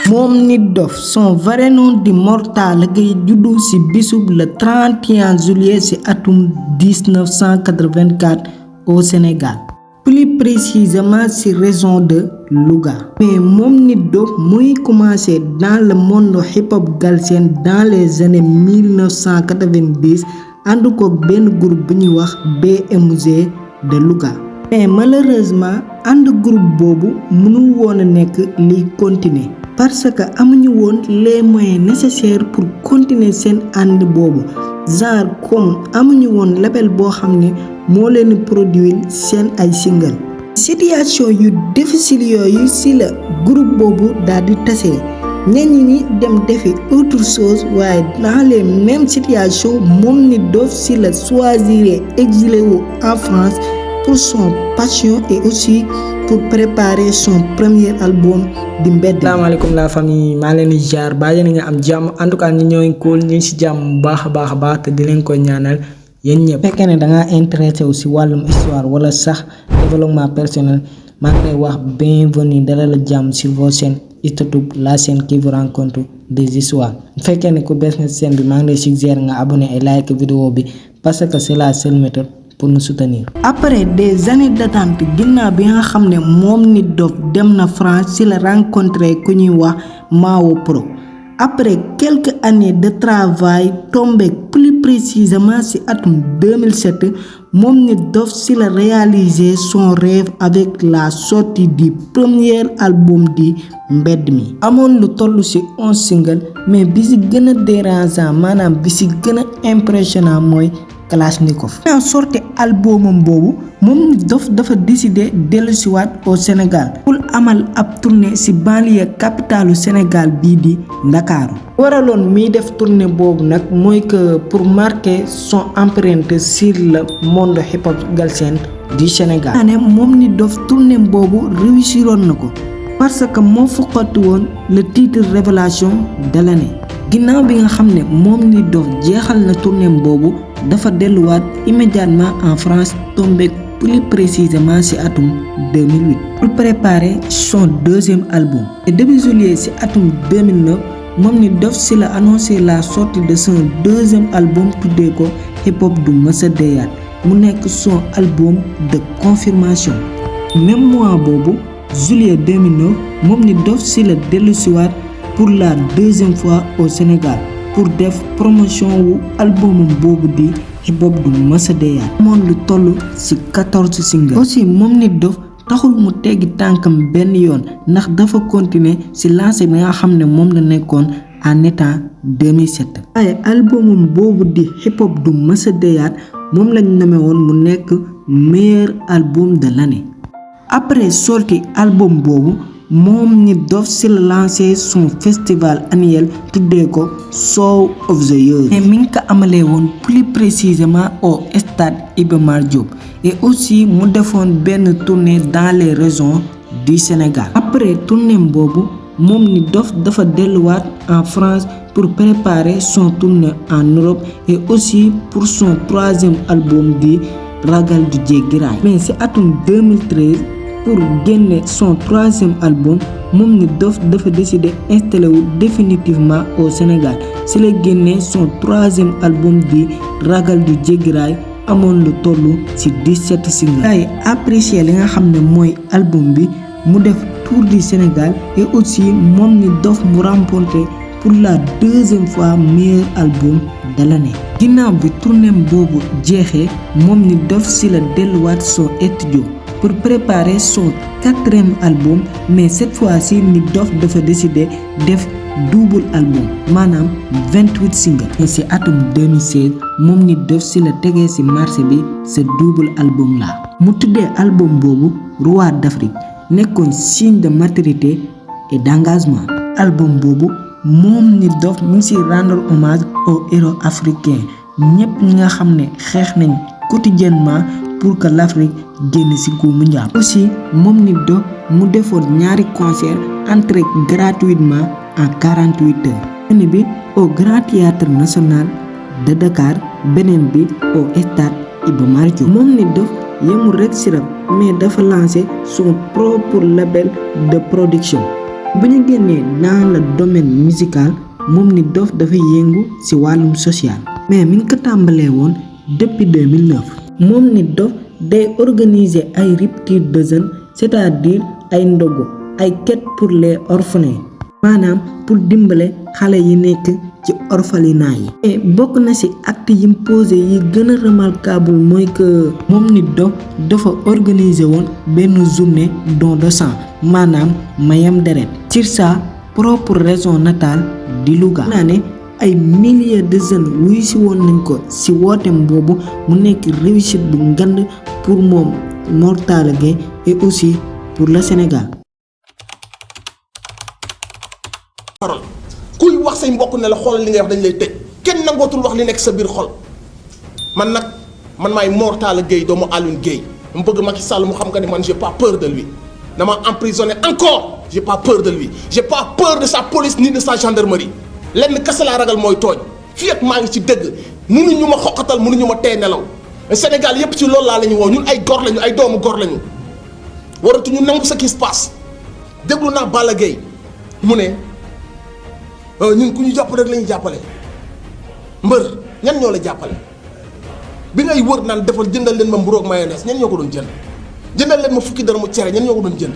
moom Nit Doff son vrai nom di Mortalla Gueye juddu ci bisub le 31 juillet ci atum 1984 au Sénégal, plus précisément ci région de Louga. Mais moom Nit Doff muy commencé dans le monde hip-hop galsen dans les années 1990 ànd ko benn groupe bu ñuy wax BMG de Louga. Mais malheureusement ànd groupe boobu mënu woon a nekk liy continuer parce que amuñu woon les moyens nécessaires pour continuer seen ànd boobu, genre comme amuñu woon label boo xam ne moo leen produire seen ay single. Situation yu difficile yooyu ci la groupe boobu daal di tasee, ñenn ñi dem defi autre chose, waaye dans les mêmes situations moom Nit Doff ci la choisir exilé wu en France pour son passion et aussi pour préparer son premier album di Mbedd. Asalaamaaleykum la famille, maa leen di jaar baa yéen a ngi am jàmm. En tout cas ñi ñoo ngi cool, ñu ngi ci jàmm bu baax a baax te di leen ko ñaanal yéen ñëpp. Bu fekkee ne da ngaa intéressé wu ci wàllum histoire wala sax développement personnel, maa ngi lay wax bienvenue, dalal la jàmm sur vos chaînes YouTube, la chaîne qui vous raconte des histoires. Bu fekkee ne ku bees na chaîne bi, maa ngi lay suggérer nga abonné et like vidéo bi parce que c'est la seule méthode pour nous soutenir. Après des années d'attente, ginnaaw bi nga xam ne moom Nit Doff dem na France ci la rencontré ku ñuy wax Mao Pro. Après quelques années de travail tombé plus précisément ci atum 2007, moom Nit Doff ci la réalisé son rêve avec la sortie du premier album di Mbedd mi. Amoon lu toll ci 11 singles, mais bi ci gën a dérangeant maanaam bi ci gën a impressionnant mooy Kalashnikov. Dans sorti albumam boobu moom Nit Doff dafa décidé dellusiwaat au Sénégal pour amal ab tournée ci banlieue capitalu Sénégal bii di Ndakaaru. Waraloon miy def tournée boobu nag mooy que pour marquer son empreinte sur le monde hip-hop galsen du Sénégal. ne moom Nit Doff tournée boobu réussiroon na ko parce que moo foqati woon le titre révélation de l'année. Ginnaaw bi nga xam ne moom Nit Doff jeexal na tournée boobu dafa delluwaat immédiatement en France, tombé plus précisément ci atum 2008 pour préparer son deuxième album. Et début juillet ci atum 2009 moom Nit Doff ci la annoncé la sortie de son deuxième album tuddee ko Hip Hop du Mësa Deeyaat, mu nekk son album de confirmation. Même mois boobu juillet 2009 moom Nit Doff ci la dellusiwaat pour la deuxième fois au Sénégal pour def promotion wu albumam boobu di Hip Hop du Mësa Deeyaat. Amoon lu toll ci 14 singles. Aussi moom Nit Doff taxul mu teggi tànkam benn yoon ndax dafa continuer ci lancé bi nga xam ne moom la nekkoon en état 2007. waaye albumam boobu di Hip Hop du Mësa Deeyaat moom lañ nommé woon mu nekk meilleur album de l'année. Après sorti album boobu moom Nit Doff ci la lancé son festival annuel tuddee ko Show of the Year. mais mi ngi ko amalee woon plus précisément au stade Iba Mar Diop, et aussi mu defoon benn tournée dans les régions du Sénégal. Après tournée boobu moom Nit Doff dafa delluwaat en France pour préparer son tournée en Europe et aussi pour son troisième album di Ragal du Jéggi Raay. mais ci atum 2013 pour génne son troisième album moom Nit Doff dafa décidé installé wu définitivement au Sénégal. ci la génne son troisième album di Ragal du Jéggi Raay, amoon lu toll ci 17 singles. ay apprécié li nga xam ne mooy album bi, mu def tour du Sénégal et aussi moom Nit Doff mu remporté pour la deuxième fois meilleur album de l'année. ginnaaw bi tournée boobu jeexee moom Nit Doff ci la delluwaat son studio pour préparer son quatrième album, mais cette fois-ci Nit Doff dafa décidé def double album maanaam 28 singles. et ci atum 2016 moom Nit Doff ci la tegee ci marché bi ce double album là. mu tuddee album boobu Roi d'Afrique, nekkoon signe de maturité et d'engagement. album boobu moom Nit Doff mu ngi ci rendre hommage aux héros africains, ñépp ñi nga xam ne xeex nañ quotidiennement pour que l'Afrique génn ci guumu njaam. aussi moom Nit Doff mu defoon ñaari concert entrée gratuitement en 48 heures. benn bi au Grand Théâtre National de Dakar, beneen bi au stade Iba Mar Diop. moom Nit Doff yemul rek ci rap, mais dafa lancé son propre label de production bu ñu génnee dans le domaine musical moom Nit Doff dafay yëngu ci wàllum social mais mi ngi ko tàmbalee woon depuis 2009 moom Nit Doff day organiser ay rupture de jeûne c'est-à-dire ay ndogu ay quête pour les orphelins maanaam pour dimbale xale yi nekk ci orphelinat yi et bokk na ci acte yi posé yi gën a remarquable mooy que moom Nit Doff dafa organiser woon benn journée don de sang maanaam mayam deret sur sa propre région natale di Louga naa ne ay milliers de jeunes wuy ci woon nañ ko ci wooteem boobu mu nekk réussite bu ngand pour moom Mor Talla Gueye et aussi pour le Sénégal. parole kuy wax say mbokk ne la xoolal li ngay wax dañ lay tëj kenn nangootul wax li nekk sa biir xol man maay Mor Talla Gueye doomu Alioune Gueye mu bëgg Macky Sall mu xam nga ni man j'ai pas peur de lui dama emprisonné encore j'ai pas peur de lui j'ai pas peur de sa police ni de sa gendarmerie lenn kese laa ragal mooy tooñ fii ak maa ngi ci dëgg mënuñu ma xoqatal mënuñu ma tee nelaw Sénégal yépp ci loolu laa la ñu woo ñun ay gor lañu ay doomu gor lañu waratuñu nangu ce qui se passe déglu naa Balla Gaye mu ne ñun ku ñu jàpp rek la ñuy jàppale mbër ñan ñoo la jàppale bi ngay wër naan defal jëndal leen ma mburu ak mayonnaise ñan ñoo ko doon jënd jëndal leen ma fukki dërëmu cere ñan ñoo ko doon jënd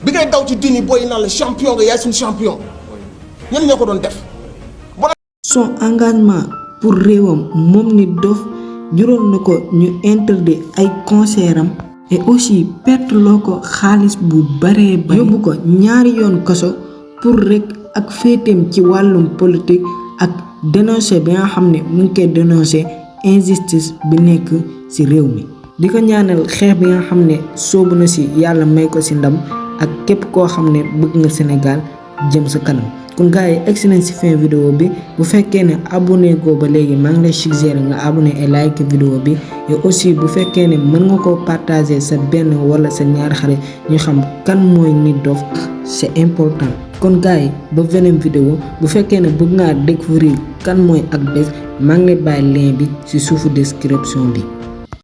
bi ngay daw ci dini booy naan la champion nga yaay suñu champion ñan ñoo ko doon def. son engagement pour réewam moom Nit Doff juróon na ko ñu interdit ay concert am et aussi perte loo ko xaalis bu baree ba yóbbu ko ñaari yoon kaso pour rek ak féeteem ci wàllum politique ak dénoncer bi nga xam ne mu ngi koy dénoncer injustice bi nekk ci réew mi di ko ñaanal xeex bi nga xam ne soobu na ci yàlla may ko ci ndam ak képp koo xam ne bëgg nga Sénégal jëm sa kanam kon gars yi egsi nañ ci fin vidéo bi bu fekkee ne abonné goo ba léegi maa ngi lay suggérer nga abonné et like vidéo bi et aussi bu fekkee ne mën nga ko partager sa benn wala sa ñaari xarit ñu xam kan mooy Nit Doff c'est important kon gars yi ba beneen vidéo bu fekkee ne bëgg ngaa découvrir kan mooy Akbess maa ngi lay bàyyi lien bi ci suufu description bi